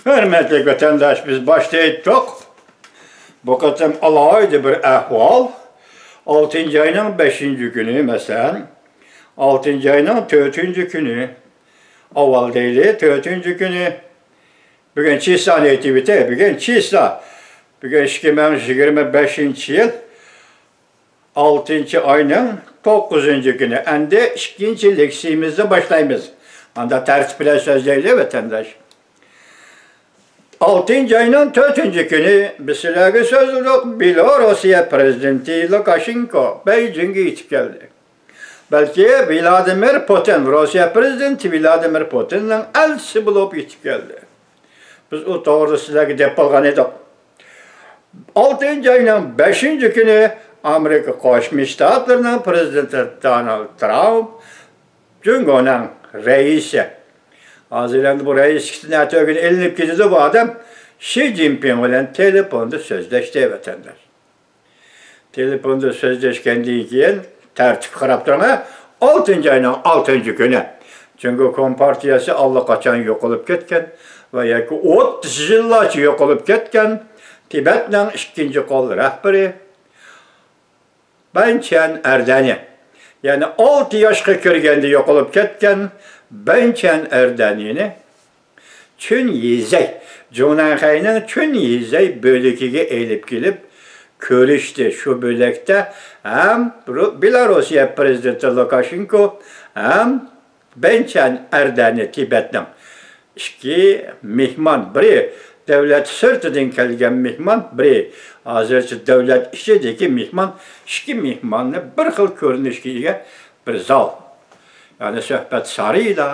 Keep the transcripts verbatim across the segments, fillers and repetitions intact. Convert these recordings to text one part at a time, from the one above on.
ھۆرمەتلىك ۋەتەنداش، بىز باشتا ئېيتتۇق، بۇ قېتىم ئالاھىدە بىر ئەھۋال. ئالتىنچى ئاينىڭ بەشىنچى كۈنى، مەسىلەن، ئالتىنچى ئاينىڭ تۆتىنچى كۈنى، ئاۋۋال دەيلى، تۆتىنچى كۈنى، بۈگۈن چىسلانى ئېيتىۋېتەي، بۈگۈن چىسلا، بۈگۈن ئىككى مىڭ يىگىرمە بەشىنچى يىل، ئالتىنچى ئاينىڭ توققۇزىنچى كۈنى. ئەمدى ئىككىنچى لېكسىيىمىزنى باشلايمىز. ئاندا تەرتىپ بىلەن سۆزلەيلى، ۋەتەنداش. ئالتىنچى ئاينىڭ تۆتىنچى كۈنى بىز سىلەرگە سۆزلىدۇق، بېلوروسىيە پىرېزىدېنتى لۇكاشېنكو بېيجىڭگە يېتىپ كەلدى. بەلكى ۋلادىمىر پۇتىن، روسىيە پىرېزىدېنتى ۋلادىمىر پۇتىننىڭ ئەلچىسى بولۇپ يېتىپ كەلدى. بىز ئۇ توغرىدا سىلەرگە دەپ قالغان ئىدۇق. ئالتىنچى ئاينىڭ بەشىنچى كۈنى ئامېرىكا قوشما شتاتلىرىنىڭ پىرېزىدېنتى دونالد ترامپ، جۇڭگونىڭ رەئىسى، ھازىر ئەمدى بۇ رەئىسلىكتىن ئەتىگۈن ئېلىنىپ كېتىدۇ بۇ ئادەم، شى جىنپىڭ بىلەن تېلېفوندا سۆزلەشتى، ۋەتەنداش. تېلېفوندا سۆزلەشكەندىن كېيىن، تەرتىپكە قاراپ تۇرۇڭ، ھە، ئالتىنچى ئاينىڭ ئالتىنچى كۈنى جۇڭگو كومپارتىيەسى ئاللىقاچان يوقىلىپ كەتكەن ۋە ياكى ئوتتۇز يىللارچە يوقىلىپ كەتكەن تىبەتنىڭ ئىككىنچى قول رەھبىرى بەنچەن ئەردەنى، يەنى ئالتە ياشقا كىرگەندە يوقىلىپ كەتكەن بەنچەن ئەردەنىنى چۈن يىزەي، جۇڭنەنخەينىڭ چۈن يىزەي بۆلىكىگە ئېلىپ كېلىپ كۆرۈشتى. شۇ بۆلەكتە ھەم رۇ-، بېلاروسىيە پىرېزىدېنتى لۇكاشېنكو ھەم بەنچەن ئەردەنى تىبەتنىڭ ئىككى مېھمان، بىرى دۆلەت سىرتىدىن كەلگەن مېھمان، بىرى ھازىرچە دۆلەت ئىچىدىكى مېھمان، ئىككى مېھماننى بىر خىل كۆرۈنۈشكە ئىگە بىر زال، يەنى سۆھبەت سارىيىدا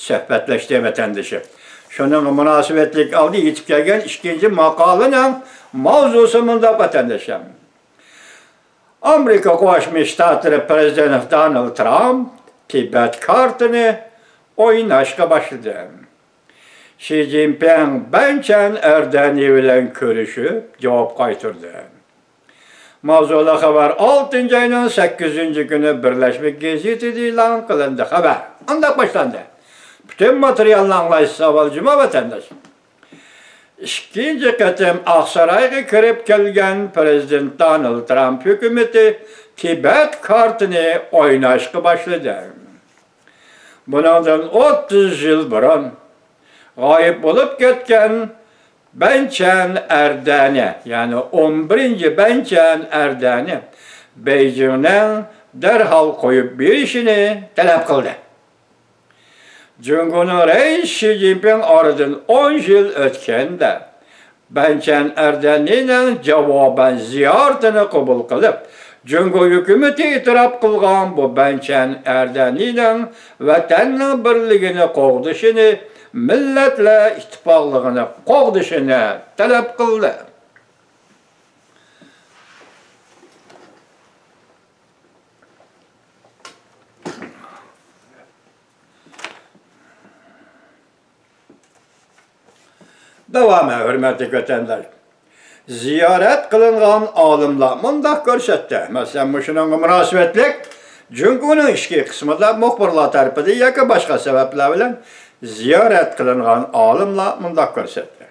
سۆھبەتلەشتى، ۋەتەندىشىم. شۇنىڭغا مۇناسىۋەتلىك ئالدى يېتىپ كەلگەن ئىككىنچى ماقالىنىڭ ماۋزۇسى مۇنداق، ۋەتەندىشىم. ئامېرىكا قوشما شتاتلىرى پىرېزىدېنتى دونالد ترامپ تىبەت كارتىنى ئويناشقا باشلىدى. شى جىنپىڭ بەنچەن ئەردەنى بىلەن كۆرۈشۈپ، جاۋاب قايتۇردى. ماۋزۇلۇق خەۋەر ئالتىنچى ئاينىڭ سەككىزىنچى كۈنى بىرلەشمە گېزىتىدە ئېلان قىلىندى. خەۋەر ئانداق باشلاندى. پۈتۈن ماتېرىيالنى ئاڭلايسىز، ئاۋۋال جۇما ۋەتەنداش. ئىككىنچى قېتىم ئاقسارايغا كىرىپ كەلگەن پىرېزىدېنت دونالد ترامپ ھۆكۈمىتى تىبەت كارتىنى ئويناشقا باشلىدى. بۇنىڭدىن ئوتتۇز يىل بۇرۇن غايىب بولۇپ كەتكەن بەنچەن ئەردەنى، يەنى ئون بىرىنچى بەنچەن ئەردەنى بېيجىڭنىڭ دەرھال قويۇپ بېرىشىنى تەلەپ قىلدى. جۇڭگونىڭ رەئىسى شى جىنپىڭ ئارىدىن ئون يىل ئۆتكەندە، بەنچەن ئەردەنىنىڭ جاۋابەن زىيارىتىنى قوبۇل قىلىپ، جۇڭگو ھۆكۈمىتى ئېتىراپ قىلغان بۇ بەنچەن ئەردەنىنىڭ ۋەتەننىڭ بىرلىكىنى قوغدىشىنى، مىللەتلەر ئىتتىپاقلىقىنى قوغدىشىنى تەلەپ قىلدى. داۋامى، ھۆرمەتلىك ۋەتەنداش، زىيارەت قىلىنغان ئالىملار مۇنداق كۆرسەتتى. مەسىلەن، مۇشۇنىڭغا مۇناسىۋەتلىك جۇڭگونىڭ ئىچكى قىسمىدا مۇخبىرلار تەرىپىدىن ياكى باشقا سەۋەبلەر بىلەن زىيارەت قىلىنغان ئالىملار مۇنداق كۆرسەتتى.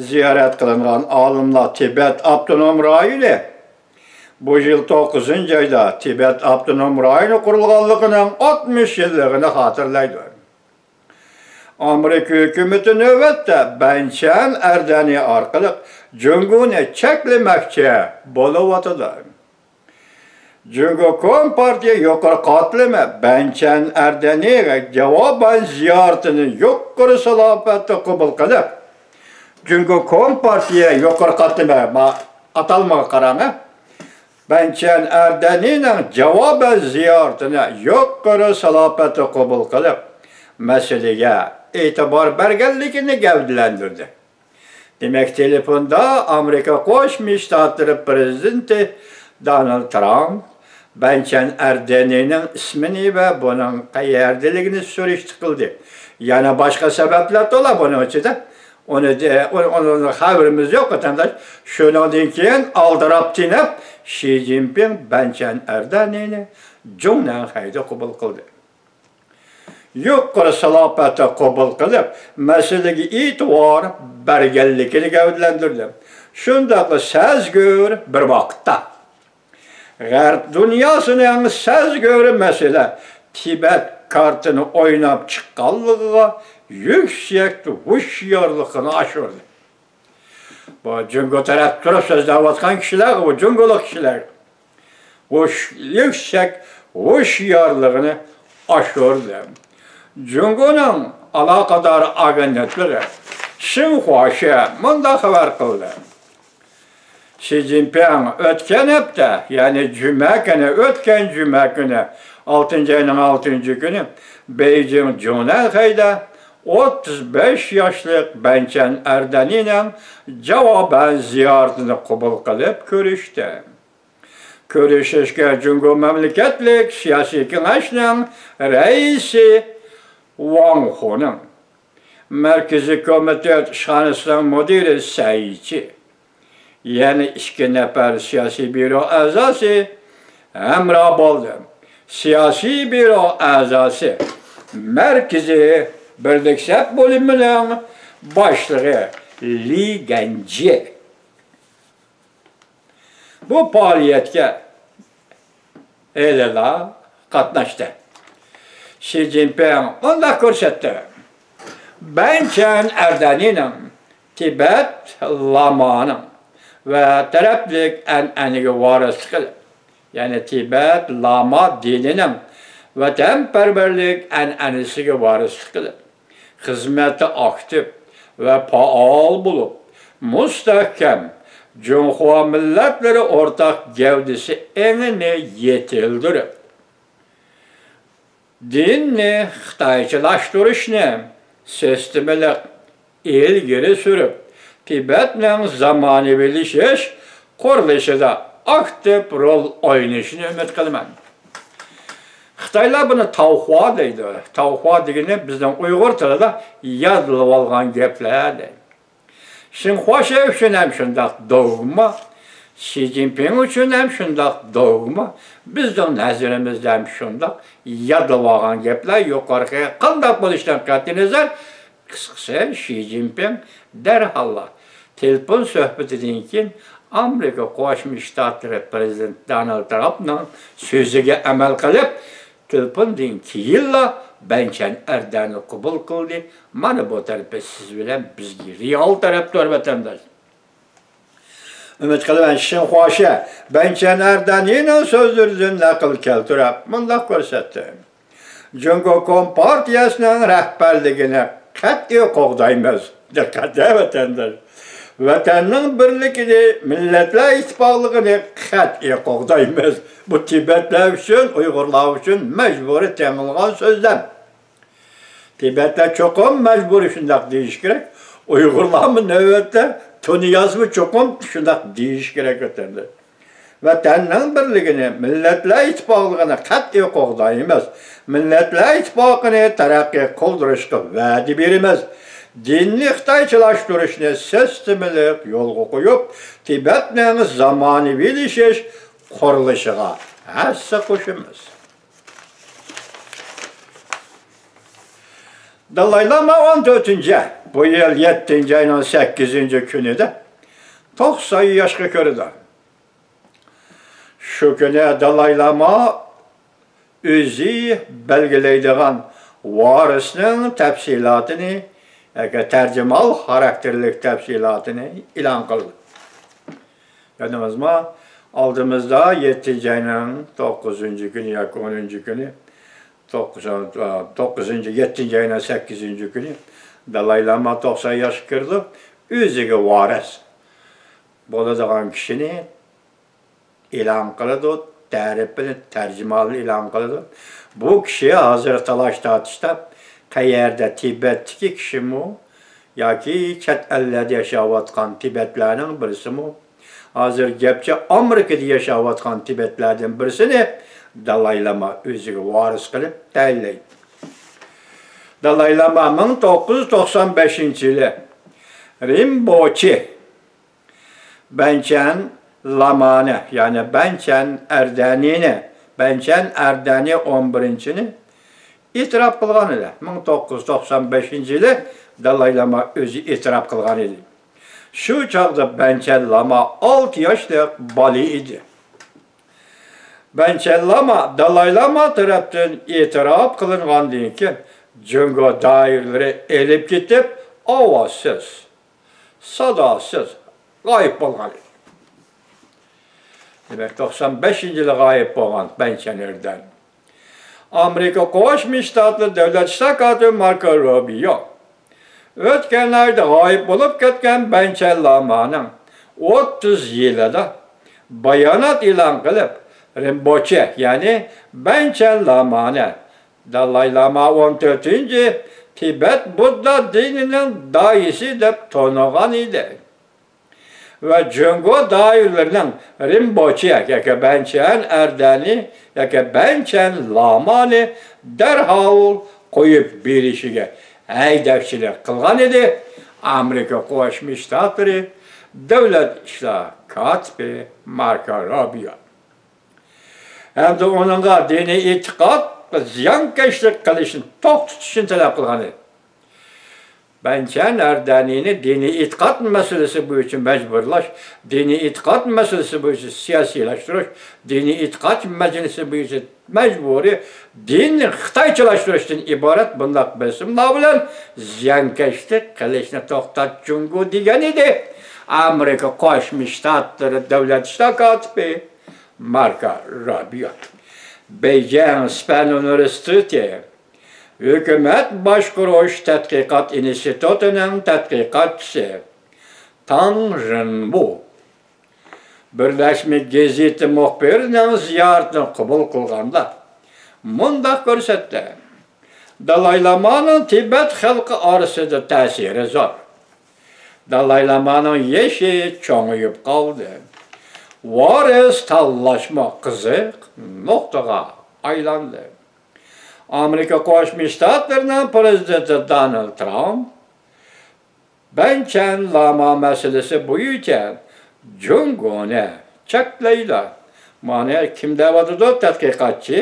زىيارەت قىلىنغان ئالىملار تىبەت ئاپتونوم رايونى بۇ يىل توققۇزىنچى ئايدا تىبەت ئاپتونوم رايونى قۇرۇلغانلىقىنىڭ ئاتمىش يىللىقىنى خاتىرىلەيدۇ. ئامېرىكا ھۆكۈمىتى نۆۋەتتە بەنچەن ئەردەنى ئارقىلىق جۇڭگونى چەكلىمەكچى بولۇۋاتىدۇ. جۇڭگو كومپارتىيە يۇقىرى قاتلىمى بەنچەن ئەردەنىگە جاۋابەن زىيارىتىنى يۇقىرى سالاپەتتە قوبۇل قىلىپ، جۇڭگو كومپارتىيە يۇقىرى قاتلىمى، ما-، ئاتالمىغا قاراڭ، ھە؟ بەنچەن ئەردەنىنىڭ جاۋابەن زىيارىتىنى يۇقىرى سالاپەتتە قوبۇل قىلىپ، مەسىلىگە ئېتىبار بەرگەنلىكىنى گەۋدىلەندۈردى. دېمەك، تېلېفوندا ئامېرىكا قوشما شتاتلىرى پىرېزىدېنتى دونالد ترامپ بەنچەن ئەردەنىنىڭ ئىسمىنى ۋە بۇنىڭ قەيەردىلىكىنى سۈرۈشتە قىلدى. يەنە باشقا سەۋەبلەر تولا بۇنىڭ ئىچىدە. ئۇنى دە-، ئۇنى، ئۇنىڭ خەۋىرىمىز يوق، ۋەتەنداش. شۇنىڭدىن كېيىن ئالدىراپ تېنەپ، شى جىنپىڭ بەنچەن ئەردەنىنى جۇڭنەنخەيدە قوبۇل قىلدى. يۇقىرى سالاپەتتە قوبۇل قىلىپ، مەسىلىگە ئېتىبار بەرگەنلىكىنى گەۋدىلەندۈردى. شۇنداقلا سەزگۈر بىر ۋاقىتتا غەرب دۇنياسىنىڭ سەزگۈر مەسىلە تىبەت كارتىنى ئويناپ چىققانلىقىغا يۈكسەك ھوشيارلىقىنى ئاشۇردى. بۇ جۇڭگو تەرەپ تۇرۇپ سۆزلەۋاتقان كىشىلەر، بۇ جۇڭگولۇق كىشىلەر. ھوش-، يۈكسەك ھوشيارلىقىنى ئاشۇردى. جۇڭگونىڭ ئالاقىدار ئاگېنتلىقى شىنخۇاشې مۇنداق خەۋەر قىلدى. شى جىنپىڭ ئۆتكەن ھەپتە، يەنى جۈمە كۈنى، ئۆتكەن جۈمە كۈنى، ئالتىنچى ئاينىڭ ئالتىنچى كۈنى بېيجىڭ جۇڭنەنخەيدە ئوتتۇز بەش ياشلىق بەنچەن ئەردەنىنىڭ جاۋابەن زىيارىتىنى قوبۇل قىلىپ كۆرۈشتى. كۆرۈشۈشكە جۇڭگو مەملىكەتلىك سىياسىي كېڭەشنىڭ رەئىسى ۋاڭ خۇنىڭ، مەركىزىي كومىتېت ئىشخانىسىنىڭ مۇدىرى سەي چى، يەنە ئىككى نەپەر سىياسىي بيۇرو ئەزاسى ھەمراھ بولدى. سىياسىي بيۇرو ئەزاسى، مەركىزىي بىرلىك سەپ بۆلۈمىنىڭ باشلىقى لى گەنجى بۇ پائالىيەتكە ھېلىلا قاتناشتى. شى جىنپىڭ مۇنداق كۆرسەتتى: بەنچەن ئەردەنىنىڭ تىبەت لامانىڭ ۋە تەرەپلىك ئەنئەنىگە ۋارىسلىق قىلىپ، يەنى تىبەت لاما دىنىنىڭ ۋەتەنپەرۋەرلىك ئەنئەنىسىگە ۋارىسلىق قىلىپ، خىزمەتتە ئاكتىپ ۋە پائال بولۇپ، مۇستەھكەم جۇڭخۇا مىللەتلىرى ئورتاق گەۋدىسى ئېڭىنى يېتىلدۈرۈپ، دىننى خىتايچىلاشتۇرۇشنى سىستېمىلىق ئىلگىرى سۈرۈپ، تىبەتنىڭ زامانىۋىلىشىش قۇرۇلۇشىدا ئاكتىپ رول ئوينىشىنى ئۈمىد قىلىمەن. خىتايلار بۇنى تاۋخۇا دەيدۇ. تاۋخۇا دېگىنى بىزنىڭ ئۇيغۇر تىلىدا يادلىۋالغان گەپلەر دەيدۇ. شىنخۇاشې ئۈچۈن ھەم شۇنداق دوگما، شى جىنپىڭ ئۈچۈن ھەم شۇنداق دوگما، بىزنىڭ نەزىرىمىزدە ھەم شۇنداق يادلىۋالغان گەپلەر. يۇقىرىقى قانداق بولۇشىدىن قەتئىينەزەر، قىسقىسى، شى جىنپىڭ دەرھاللا تېلېفون سۆھبىتىدىن كېيىن ئامېرىكا قوشما شتاتلىرى پىرېزىدېنتى دونالد ترامپنىڭ سۆزىگە ئەمەل قىلىپ، تېلېفوندىن كېيىنلا بەنچەن ئەردەننى قوبۇل قىلدى. مانا بۇ تەرىپى سىز بىلەن بىزگە رېئال تەرەپتۇر، ۋەتەنداش. ئۈمىد قىلىمەن، شىنخۇاشې بەنچەن ئەردەنىنىڭ سۆزلىرىدىن نەقىل كەلتۈرۈپ مۇنداق كۆرسەتتى: جۇڭگو كومپارتىيەسىنىڭ رەھبەرلىكىنى قەتئىي قوغدايمىز. دىققەت ۋەتەنداش! ۋەتەننىڭ بىرلىكىنى، مىللەتلەر ئىتتىپاقلىقىنى قەتئىي قوغدايمىز. بۇ تىبەتلەر ئۈچۈن، ئۇيغۇرلار ئۈچۈن مەجبۇرىي تېڭىلغان سۆزلەم. تىبەتلەر چوقۇم مەجبۇرىي شۇنداق دېيىشى كېرەك. ئۇيغۇرلارمۇ نۆۋەتتە، تۇنىيازمۇ چوقۇم شۇنداق دېيىشى كېرەك، ۋەتەنداش. ۋەتەننىڭ بىرلىكىنى، مىللەتلەر ئىتتىپاقلىقىنى قەتئىي قوغدايمىز. مىللەتلەر ئىتتىپاقىنى تەرەققىي قىلدۇرۇشقا ۋەدە بېرىمىز. دىننى خىتايچىلاشتۇرۇشنى سىستېمىلىق يولغا قويۇپ، تىبەتنىڭ زامانىۋىلىشىش قۇرۇلۇشىغا ھەسسە قوشىمىز. دالاي لاما ئون تۆتىنچى، بۇ يىل يەتتىنچى ئاينىڭ سەككىزىنچى كۈنىدە توقسان ياشقا كىرىدۇ. شۇ كۈنى دالاي لاما ئۆزى بەلگىلەيدىغان ۋارىسنىڭ تەپسىلاتىنى، ياكى تەرجىمىھال خاراكتېرلىك تەپسىلاتىنى ئېلان قىلدى. يادىڭىزما، ئالدىمىزدا يەتتىنچى ئاينىڭ توققۇزىنچى كۈنى ياكى ئونىنچى كۈنى، توققۇز-، توققۇزىنچى، يەتتىنچى ئاينىڭ سەككىزىنچى كۈنى دالاي لاما توقسان ياشقا كىرىدۇ. ئۆزىگە ۋارىس بولىدىغان كىشىنى ئېلان قىلىدۇ، تەرىپىنى، تەرجىمىھالىنى ئېلان قىلىدۇ. بۇ كىشى ھازىر تالاش-تارتىشتا قەيەردە، تىبەتتىكى كىشىمۇ ياكى چەت ئەللەردە ياشاۋاتقان تىبەتلەرنىڭ بىرسىمۇ، ھازىر گەپچە ئامېرىكىدا ياشاۋاتقان تىبەتلەردىن بىرسىنى دالاي لاما ئۆزىگە ۋارىس قىلىپ تەيىنلەيدۇ. دالاي لاما مىڭ توققۇز يۈز توقسان بەشىنچى يىلى رىنپوچى بەنچەن لامانى، يەنى بەنچەن ئەردەنىنى، بەنچەن ئەردەنى ئون بىرىنچىنى ئېتىراپ قىلغان ئىدى. مىڭ توققۇز يۈز توقسان بەشىنچى يىلى دالاي لاما ئۆزى ئېتىراپ قىلغان ئىدى. شۇ چاغدا بەنچەن لاما ئالتە ياشلىق بالا ئىدى. بەنچەن لاما دالاي لاما تەرەپتىن ئېتىراپ قىلىنغاندىن كېيىن، جۇڭگو دائىرىلىرى ئېلىپ كېتىپ، ئاۋازسىز، ساداسىز غايىب بولغان ئىدى. دېمەك، توقسان بەشىنچى يىلى غايىب بولغان بەنچەن ئەردەن. ئامېرىكا قوشما شتاتلىرى دۆلەت ئىشلار كاتىپى ماركو روبىيو ئۆتكەن ئايدا غايىب بولۇپ كەتكەن بەنچەن لامانىڭ ئوتتۇز يىلىدا بايانات ئېلان قىلىپ، رىنپوچې، يەنى بەنچەن لامانى دالاي لاما ئون تۆتىنچى تىبەت بۇددا دىنىنىڭ داھىيسى دەپ تونۇغان ئىدى. ۋە جۇڭگو دائىرىلىرىنىڭ رىنپوچې ياكى بەنچەن ئەردەنى ياكى بەنچەن لامانى دەرھال قويۇپ بېرىشىگە ھەيدەكچىلىك قىلغان ئىدى ئامېرىكا قوشما شتاتلىرى دۆلەت ئىشلار كاتىپى ماركو روبىيو ھەمدە ئۇنىڭغا دىنىي ئېتىقادقا زىيانكەشلىك قىلىشنى توختىتىشنى تەلەپ قىلغان ئىدى. بەنچەن ئەردەنىنى دىنىي ئېتىقاد مەسىلىسى بويىچە مەجبۇرلاش، دىنىي ئېتىقاد مەسىلىسى بويىچە سىياسىيلاشتۇرۇش، دىنىي ئېتىقاد مەسىلىسى بويىچە مەجبۇرىي دىننى خىتايچىلاشتۇرۇشتىن ئىبارەت بۇنداق بېسىملار بىلەن زىيانكەشلىك قىلىشنى توختات جۇڭگو، دېگەن ئىدى ئامېرىكا قوشما شتاتلىرى دۆلەت ئىشلار كاتىپى ماركو روبىيو. بېيجىڭ سىپەن ئۇنىۋېرسىتېتى ھۆكۈمەت باشقۇرۇش تەتقىقات ئىنستىتۇتىنىڭ تەتقىقاتچىسى تاڭ رېنۋو بىرلەشمە گېزىتى مۇخبىرىنىڭ زىيارىتىنى قوبۇل قىلغاندا مۇنداق كۆرسەتتى: دالاي لامانىڭ تىبەت خەلقى ئارىسىدا تەسىرى زور. دالاي لامانىڭ يېشى چوڭىيىپ قالدى. ۋارىس تاللاشمۇ قىزىق نۇقتىغا ئايلاندى. ئامېرىكا قوشما شتاتلىرىنىڭ پرېزىدېنتى دونالد ترامپ بەنچەن لاما مەسىلىسى بويىچە جۇڭگونى چەكلەيدۇ. مانا كىم دەۋاتىدۇ؟ تەتقىقاتچى.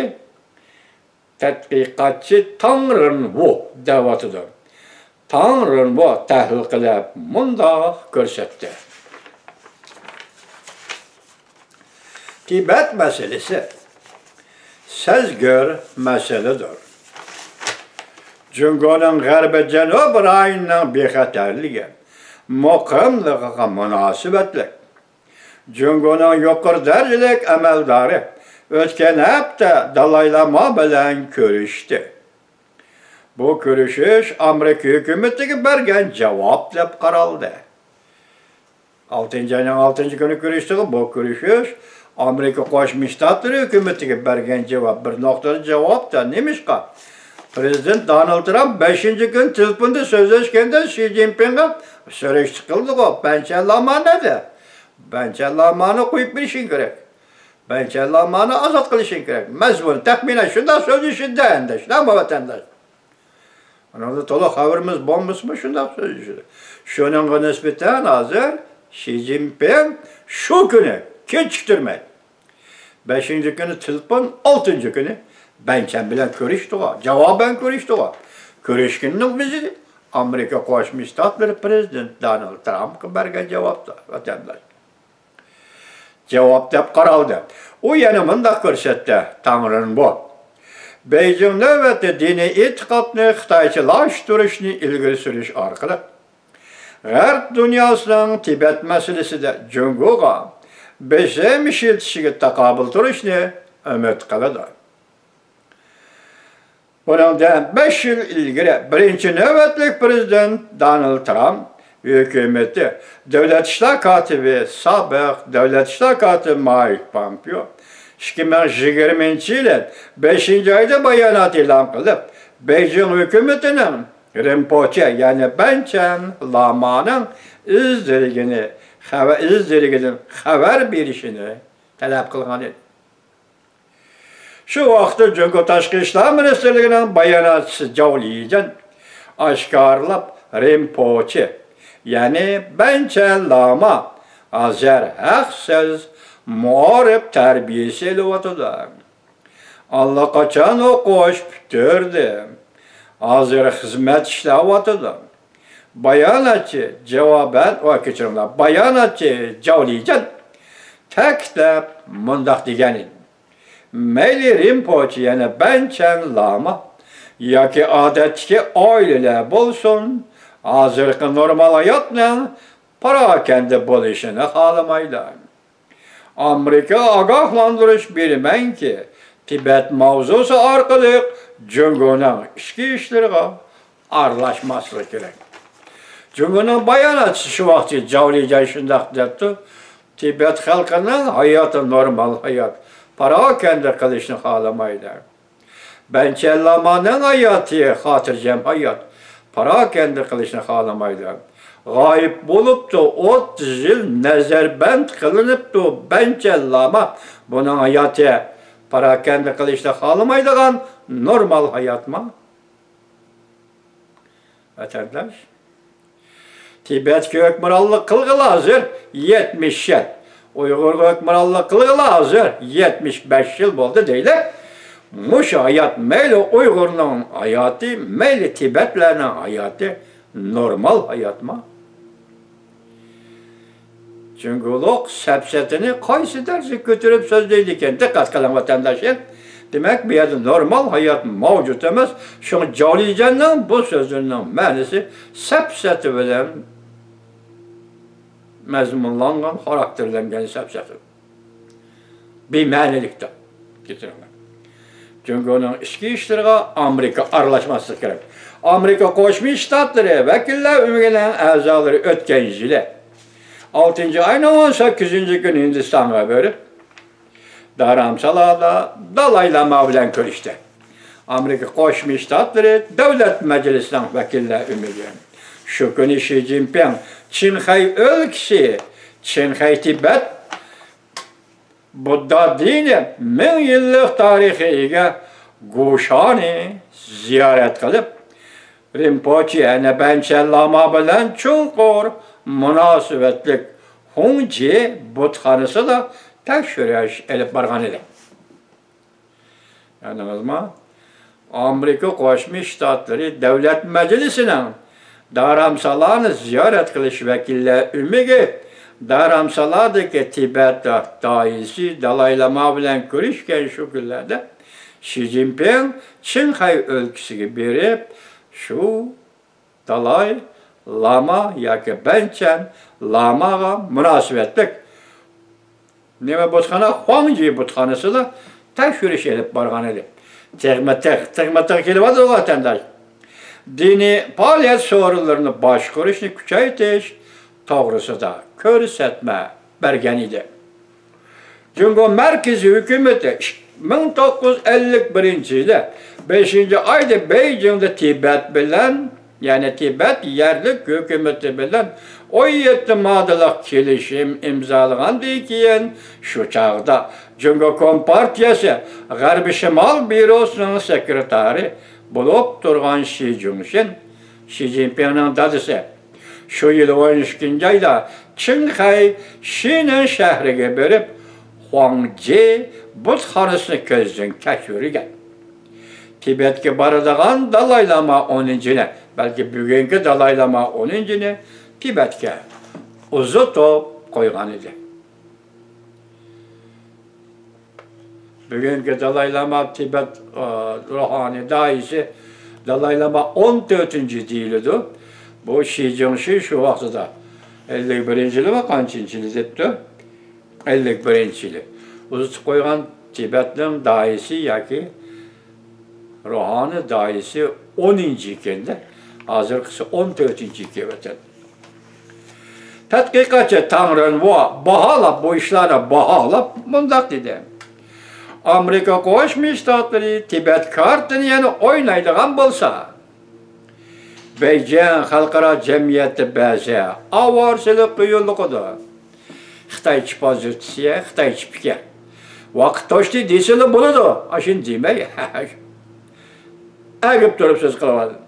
تەتقىقاتچى تاڭ رېنۋو دەۋاتىدۇ. تاڭ رېنۋو تەھلىل قىلىپ مۇنداق كۆرسەتتى: تىبەت مەسىلىسى سەزگۈر مەسىلىدۇر. جۇڭگونىڭ غەربىي جەنۇب رايونىنىڭ بىخەتەرلىكى، مۇقىملىقىغا مۇناسىۋەتلىك. جۇڭگونىڭ يۇقىرى دەرىجىلىك ئەمەلدارى ئۆتكەن ھەپتە دالاي لاما بىلەن كۆرۈشتى. بۇ كۆرۈشۈش ئامېرىكا ھۆكۈمىتىگە بەرگەن جاۋاب دەپ قارالدى. ئالتىنچى ئاينىڭ ئالتىنچى كۈنى كۆرۈشتىغۇ. بۇ كۆرۈشۈش ئامېرىكا قوشما شتاتلىرى ھۆكۈمىتىگە بەرگەن جاۋاب، بىر نۇقتىدا جاۋابتا. نېمىشقا؟ پرېزىدېنت دونالد ترامپ بەشىنچى كۈنى تېلېفوندا سۆزلەشكەندە شى جىنپىڭغا سۈرۈشتە قىلدىغۇ، بەنچەن لاما نەدە؟ بەنچەن لامانى قويۇپ بېرىشىڭ كېرەك. بەنچەن لامانى ئازاد قىلىشىڭ كېرەك. مەزمۇن تەخمىنەن شۇنداق سۆزلىشىدە ئەندى، شۇنداقمۇ ۋەتەنداش؟ ئۇنىڭدا تولۇق خەۋىرىمىز بولمىسىمۇ شۇنداق سۆزلىشىدۇ. شۇنىڭغا نىسبەتەن ھازىر شى جىنپىڭ شۇ كۈنى كېچىكتۈرمەي، بەشىنچى كۈنى تېلېفون، ئالتىنچى كۈنى بەنچەن بىلەن كۆرۈشتىغۇ، جاۋابەن كۆرۈشتىغۇ. كۆرۈشكىنىنىڭ ئۆزى ئامېرىكا قوشما شتاتلىرى پرېزىدېنتى دونالد ترامپقا بەرگەن جاۋابتا، ۋەتەنداش. جاۋاب دەپ قارالدى. ئۇ يەنە مۇنداق كۆرسەتتى، تاڭ رېنبو. بېيجىڭ نۆۋەتتە دىنىي ئېتىقادنى خىتايچىلاشتۇرۇشنى ئىلگىرى سۈرۈش ئارقىلىق، غەرب دۇنياسىنىڭ تىبەت مەسىلىسىدە جۇڭگوغا بېسىم ئىشلىتىشىگە تاقابىل تۇرۇشنى ئۈمىد قىلىدۇ. بۇنىڭدىن بەش يىل ئىلگىرى بىرىنچى نۆۋەتلىك پرېزىدېنت دونالد ترامپ ھۆكۈمىتى دۆلەت ئىشلار كاتىپى، سابىق دۆلەت ئىشلار كاتىپى مايك پومپېئو ئىككى مىڭ يىگىرمىنچى يىلى بەشىنچى ئايدا بايانات ئېلان قىلىپ، بېيجىڭ ھۆكۈمىتىنىڭ رىنپوچې، يەنى بەنچەن لامانىڭ ئىز دېرىكىنى، خەۋە-، ئىز دېرىكىدىن خەۋەر بېرىشىنى تەلەپ قىلغان ئىدى. شۇ ۋاقىتتا جۇڭگو تاشقى ئىشلار مىنىستىرلىكىنىڭ باياناتچىسى جاۋ لىجەن ئاشكارىلاپ، رىنپوچې، يەنى بەنچەن لاما ھازىر ھەقسىز مائارىپ تەربىيەسى ئېلىۋاتىدۇ. ئاللىقاچان ئوقۇش پۈتتۈردى. ھازىر خىزمەت ئىشلەۋاتىدۇ. باياناتچى جاۋابەن، ۋا كەچۈرۈڭلار، باياناتچى جاۋلىجەن تەكىتلەپ مۇنداق دېگەن ئىدى: مەيلى رىنپوچى يەنە بەنچەن لاما ياكى ئادەتتىكى ئائىلىلەر بولسۇن، ھازىرقى نورمال ھاياتنىڭ پاراكەندە بولۇشىنى خالىمايدۇ. ئامېرىكىغا ئاگاھلاندۇرۇش بېرىمەنكى، تىبەت ماۋزۇسى ئارقىلىق جۇڭگونىڭ ئىچكى ئىشلىرىغا ئارىلاشماسلىقى كېرەك. جۇڭگونىڭ باياناتچىسى شۇ ۋاقتى جاۋ لىجيەن شۇنداق دەپتۇ: تىبەت خەلقىنىڭ ھاياتى نورمال ھايات، پاراكەندە قىلىشنى خالىمايدۇ. بەنچەن لامانىڭ ھاياتى خاتىرجەم ھايات، پاراكەندە قىلىشنى خالىمايدۇ. غايىب بولۇپتۇ، ئوتتۇز يىل نەزەربەند قىلىنىپتۇ بەنچەن لاما. بۇنىڭ ھاياتى پاراكەندە قىلىشنى خالىمايدىغان نورمال ھاياتمۇ؟ ۋەتەنداش، تىبەتكە ھۆكۈمرانلىق قىلغىلى ھازىر يەتمىش يىل، ئۇيغۇرغا ھۆكۈمرانلىق قىلغىلى ھازىر يەتمىش بەش يىل بولدى دەيلى. مۇشۇ ھايات مەيلى ئۇيغۇرنىڭ ھاياتى، مەيلى تىبەتلەرنىڭ ھاياتى نورمال ھاياتمۇ؟ جۇڭگولۇق سەپسەتىنى قايسى دەرىجىگە كۆتۈرۈپ سۆزلەيدىكەن؟ دىققەت قىلىڭ، ۋەتەنداشلار. دېمەك، بۇ يەردە نورمال ھايات مەۋجۇت ئەمەس. شۇڭا جاۋ لىجيەننىڭ بۇ سۆزلىرىنىڭ مەنىسى سەپسەتە بىلەن مەزمۇنلانغان، خاراكتېرلەنگەن سەپسەتە. بىمەنىلىكتە. كەچۈرۈڭلار. جۇڭگونىڭ ئىچكى ئىشلىرىغا ئامېرىكا ئارىلاشماسلىقى كېرەك. ئامېرىكا قوشما شتاتلىرى ۋەكىللەر ئۆمىكىنىڭ ئەزالىرى ئۆتكەن يىلى ئالتىنچى ئاينىڭ ئون سەككىزىنچى كۈنى ھىندىستانغا بېرىپ، دارامسالادا دالاي لاما بىلەن كۆرۈشتى. ئامېرىكا قوشما شتاتلىرى دۆلەت مەجلىسىنىڭ ۋەكىللەر ئۆمىكى شۇ كۈنى شى جىنپىڭ چىڭخەي ئۆلكىسى، چىڭخەي تىبەت بۇددا دىنى مىڭ يىللىق تارىخىغا ئىگە گۇشانى زىيارەت قىلىپ، رىنپوچى ئەنە بەنچەن لاما بىلەن چوڭقۇر مۇناسىۋەتلىك خۇڭجى بۇتخانىسىدا تەكشۈرۈش ئېلىپ بارغان ئىدى. ئاڭلىدىڭىزمۇ؟ ئامېرىكا قوشما شتاتلىرى دۆلەت مەجلىسىنىڭ دارامسالانى زىيارەت قىلىش ۋەكىللەر ئۆمىكى دارامسالادىكى تىبەت داھىيسى دالاي لاما بىلەن كۆرۈشكەن شۇ كۈنلەردە شى جىنپىڭ چىڭخەي ئۆلكىسىگە بېرىپ، شۇ دالاي لاما ياكى بەنچەن لاماغا مۇناسىۋەتلىك نېمە بۇتخانا، خۇاڭجى بۇتخانىسىدا تەكشۈرۈش ئېلىپ بارغان ئىدى. تىغمىتىغ، تىغمىتىغ كېلىۋاتىدۇ، ۋەتەنداش. دىنىي پائالىيەت سورۇنلىرىنى باشقۇرۇشنى كۈچەيتىش توغرىسىدا كۆرسەتمە بەرگەن ئىدى. جۇڭگو مەركىزىي ھۆكۈمىتى مىڭ توققۇز يۈز ئەللىك بىرىنچى يىلى بەشىنچى ئايدا بېيجىڭدا تىبەت بىلەن، يەنى تىبەت يەرلىك ھۆكۈمىتى بىلەن ئون يەتتە ماددىلىق كېلىشىم ئىمزالىغاندىن كېيىن، شۇ چاغدا جۇڭگو كومپارتىيەسى غەربىي شىمال بيۇروسىنىڭ سېكرېتارى بولۇپ تۇرغان شى جۇڭشىن، شى جىنپىڭنىڭ دادىسى، شۇ يىل ئون ئىككىنچى ئايدا چىڭخەي شىنىن شەھىرىگە بېرىپ، خۇاڭجى بۇتخانىسىنى كۆزدىن كەچۈرگەن. تىبەتكە بارىدىغان دالاي لاما ئونىنچى يىلى، بەلكى بۈگۈنكى دالاي لاما ئونىنچى يىلى تىبەتكە ئۇزىتىپ قويغان ئىدى. بۈگۈنكى دالاي لاما تىبەت، ئا، روھانىي داھىيسى دالاي لاما ئون تۆتىنچى دېيىلىدۇ. بۇ شى جىڭشى شۇ ۋاقتىدا ئەللىك بىرىنچى يىلىمۇ قانچىنچى يىلى دەپتۇ؟ ئەللىك بىرىنچى يىلى. ئۇزىتىپ قويغان تىبەتنىڭ داھىيسى ياكى روھانىي داھىيسى ئونىنچى ئىكەندە، ھازىرقىسى ئون تۆتىنچى ئىكەن. تەتقىقاتچى تاڭ رېنۋو باھالاپ، بۇ ئىشلارنى باھالاپ مۇنداق دېدى: ئامېرىكا قوشما شتاتلىرى تىبەت كارتىنى يەنە ئوينايدىغان بولسا، بېيجىڭ خەلقئارا جەمئىيەتتە بەزى ئاۋارىچىلىكقە يولۇقىدۇ. خىتايچە پوزىتسىيە، خىتايچە پىكىر. ۋاقىت توشتى دېسىلا بولىدۇ. ئاشۇنى دېمەي، ئەگىپ تۇرۇپ سۆز قىلىۋاتىدۇ.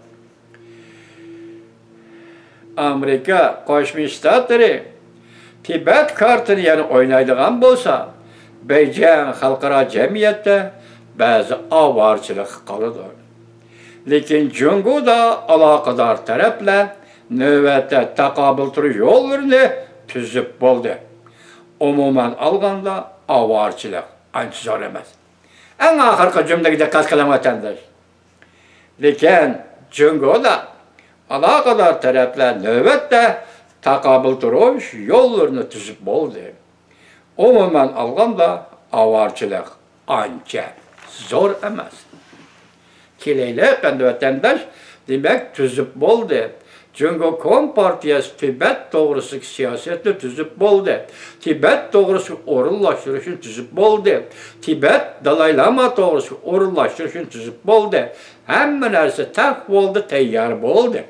ئامېرىكا قوشما شتاتلىرى تىبەت كارتىنى يەنە ئوينايدىغان بولسا، بېيجىڭ خەلقئارا جەمئىيەتتە بەزى ئاۋارىچىلىققا قالىدۇ. لېكىن جۇڭگودا ئالاقىدار تەرەپلەر نۆۋەتتە تاقابىل تۇرۇش يوللىرىنى تۈزۈپ بولدى. ئومۇمەن ئالغاندا، ئاۋارىچىلىق ئانچە زور ئەمەس. ئەڭ ئاخىرقى جۈملىگە دىققەت قىلىڭ، ۋەتەنداش. لېكىن جۇڭگودا ئالاقىدار تەرەپلەر نۆۋەتتە تاقابىل تۇرۇش يوللىرىنى تۈزۈپ بولدى. ئومۇمەن ئالغاندا، ئاۋارىچىلىق ئانچە زور ئەمەس. كېلەيلى، قېنى ۋەتەنداش، دېمەك، تۈزۈپ بولدى. جۇڭگو كومپارتىيەسى تىبەت توغرىسىدىكى سىياسەتنى تۈزۈپ بولدى. تىبەت توغرىسىدىكى ئورۇنلاشتۇرۇشنى تۈزۈپ بولدى. تىبەت دالاي لاما توغرىسىدىكى ئورۇنلاشتۇرۇشنى تۈزۈپ بولدى. ھەممە نەرسە تەق بولدى، تەييار بولدى.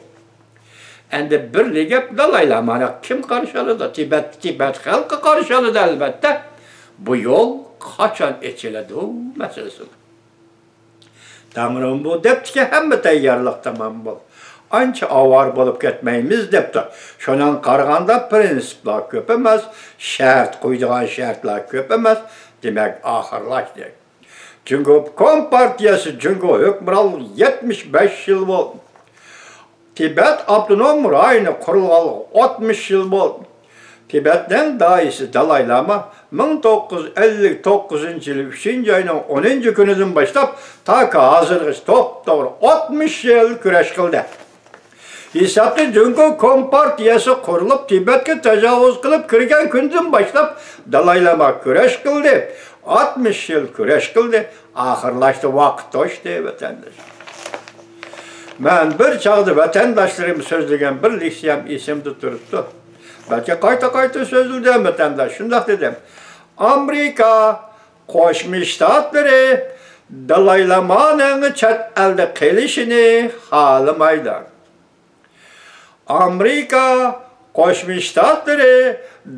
ئەمدى بىرلا گەپ، دالاي لامانى كىم قارشى ئالىدۇ؟ تىبەت، تىبەت خەلقى قارشى ئالىدۇ، ئەلۋەتتە. بۇ يول قاچان ئېچىلىدۇ مەسىلىسى. تەڭرىم بۇ دەپتىكى، ھەممە تەييارلىق تامام بول. ئانچە ئاۋارە بولۇپ كەتمەيمىز دەپتۇ. شۇنىڭغا قارىغاندا پرىنسىپلار كۆپ ئەمەس، شەرت قويىدىغان شەرتلەر كۆپ ئەمەس. دېمەك، ئاخىرلاشتى. جۇڭگو كومپارتىيەسى جۇڭگو ھۆكۈمرانلىقى يەتمىش بەش يىل بولدى. تىبەت ئاپتونوم رايونى قۇرۇلغانلىقى ئاتمىش يىل بولدى. تىبەتنىڭ دائىيسى دالاي لاما مىڭ توققۇز يۈز ئەللىك توققۇزىنچى يىلى ئۈچىنچى ئاينىڭ ئونىنچى كۈنىدىن باشلاپ تاكى ھازىرغىچە توپتوغرا ئاتمىش يىل كۈرەش قىلدى. ھېسابتا جۇڭگو كومپارتىيەسى قۇرۇلۇپ، تىبەتكە تاجاۋۇز قىلىپ كىرگەن كۈندىن باشلاپ دالاي لاما كۈرەش قىلدى. ئاتمىش يىل كۈرەش قىلدى. ئاخىرلاشتى، ۋاقىت توشتى، ۋەتەنداش. مەن بىر چاغدا ۋەتەنداشلىرىم سۆزلىگەن بىر لېكسىيەم ئېسىمدە تۇرۇپتۇ. بەلكى قايتا-قايتا سۆزلىدىم، ۋەتەنداش. شۇنداق دېدىم. ئامېرىكا قوشما شتاتلىرى دالاي لامانىڭ چەت ئەلدە قېلىشىنى خالىمايدۇ. ئامېرىكا قوشما شتاتلىرى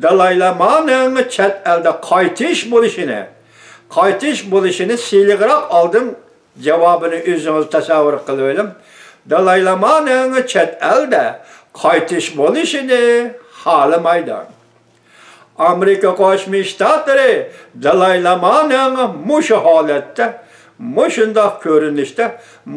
دالاي لامانىڭ چەت ئەلدە قايتىش بولۇشىنى، قايتىش بولۇشىنى سىلىغراق ئالدىم، جاۋابىنى ئۆزىڭىز تەسەۋۋۇر قىلىۋېلىڭ. دالاي لامانىڭ چەت ئەلدە قايتىش بولۇشىنى خالىمايدۇ. ئامېرىكا قوشما شتاتلىرى دالاي لامانىڭ مۇشۇ ھالەتتە، مۇشۇنداق كۆرۈنۈشتە،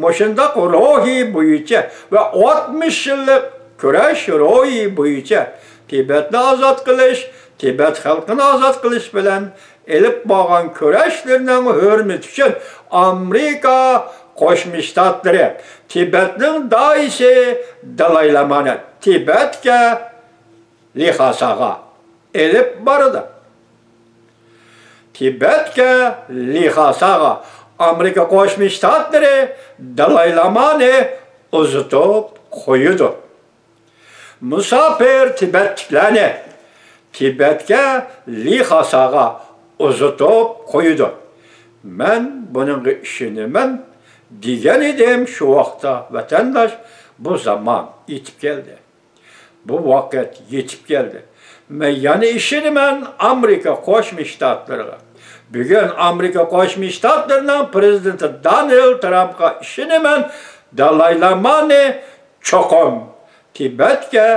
مۇشۇنداق روھى بويىچە ۋە ئاتمىش يىللىق كۈرەش روھى بويىچە تىبەتنى ئازاد قىلىش، تىبەت خەلقىنى ئازاد قىلىش بىلەن ئېلىپ بارغان كۈرەشلىرىنىڭ ھۆرمىتى ئۈچۈن ئامېرىكا قوشما شتاتلىرى تىبەتنىڭ دائىيسى دالاي لامانى تىبەتكە لىخاساغا ئېلىپ بارىدۇ. تىبەتكە لىخاساغا ئامېرىكا قوشما شتاتلىرى دالاي لامانى ئۇزىتىپ قويىدۇ. مۇساپىر تىبەتلىكلەرنى تىبەتكە لىخاساغا ئۇزىتىپ قويىدۇ. مەن بۇنىڭغا ئىشىنىمەن دېگەن ئىدىم شۇ ۋاقىتتا، ۋەتەنداش، بۇ زامان يېتىپ كەلدى. بۇ ۋاقىت يېتىپ كەلدى. مەن يەنە ئىشىنىمەن ئامېرىكا قوشما شتاتلىرىغا. بۈگۈن ئامېرىكا قوشما شتاتلىرىنىڭ پرېزىدېنتى دونالد ترامپقا ئىشىنىمەن، دالاي لامانى چوقۇم تىبەتكە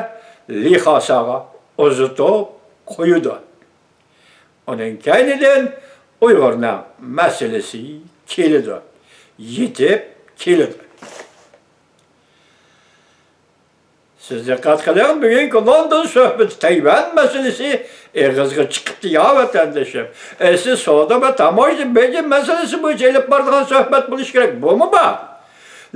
لىخاساغا ئۇزىتىپ قويىدۇ. ئۇنىڭ كەينىدىن ئۇيغۇرنىڭ مەسىلىسى كېلىدۇ، يېتىپ كېلىدۇ. سىز دىققەت قىلىڭ، بۈگۈنكى لوندون سۆھبىتى تەيۋەن مەسىلىسى ئېغىزغا چىقىپتۇ يا، ۋەتەندىشىم. ئەسلى سودا ۋە تاموژنا بېجى مەسىلىسى بويىچە ئېلىپ بارىدىغان سۆھبەت بولۇشى كېرەك، بۇمۇ بار.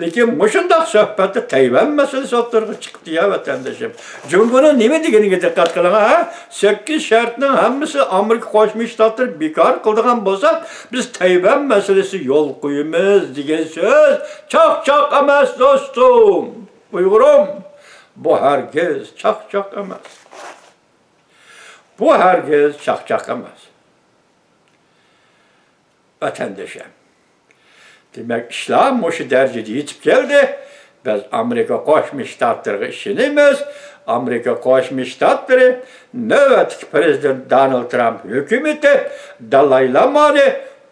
لېكىن مۇشۇنداق سۆھبەتتە تەيۋەن مەسىلىسى ئوتتۇرىغا چىقىپتۇ يا، ۋەتەندىشىم. جۇڭگونىڭ نېمە دېگىنىگە دىققەت قىلىڭ، ھە؟ سەككىز شەرتنىڭ ھەممىسى ئامېرىكا قوشما شتاتلىرى بىكار قىلىدىغان بولسا، بىز تەيۋەن مەسىلىسى يول قويىمىز دېگەن سۆز چاقچاق ئەمەس، دوستۇم. ئۇيغۇرۇم، بۇ ھەرگىز چاقچاق ئەمەس. بۇ ھەرگىز چاقچاق ئەمەس. ۋەتەندىشىم. دېمەك، ئىشلار مۇشۇ دەرىجىدە يېتىپ كەلدى. بىز ئامېرىكا قوشما شتاتلىرىغا ئىشىنىمىز. ئامېرىكا قوشما شتاتلىرى نۆۋەتتىكى پرېزىدېنت دونالد ترامپ ھۆكۈمىتى دالاي لامانى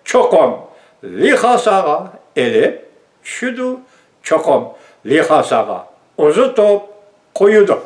چوقۇم لىخاساغا ئېلىپ چۈشىدۇ، چوقۇم لىخاساغا ئۇزىتىپ قويىدۇ.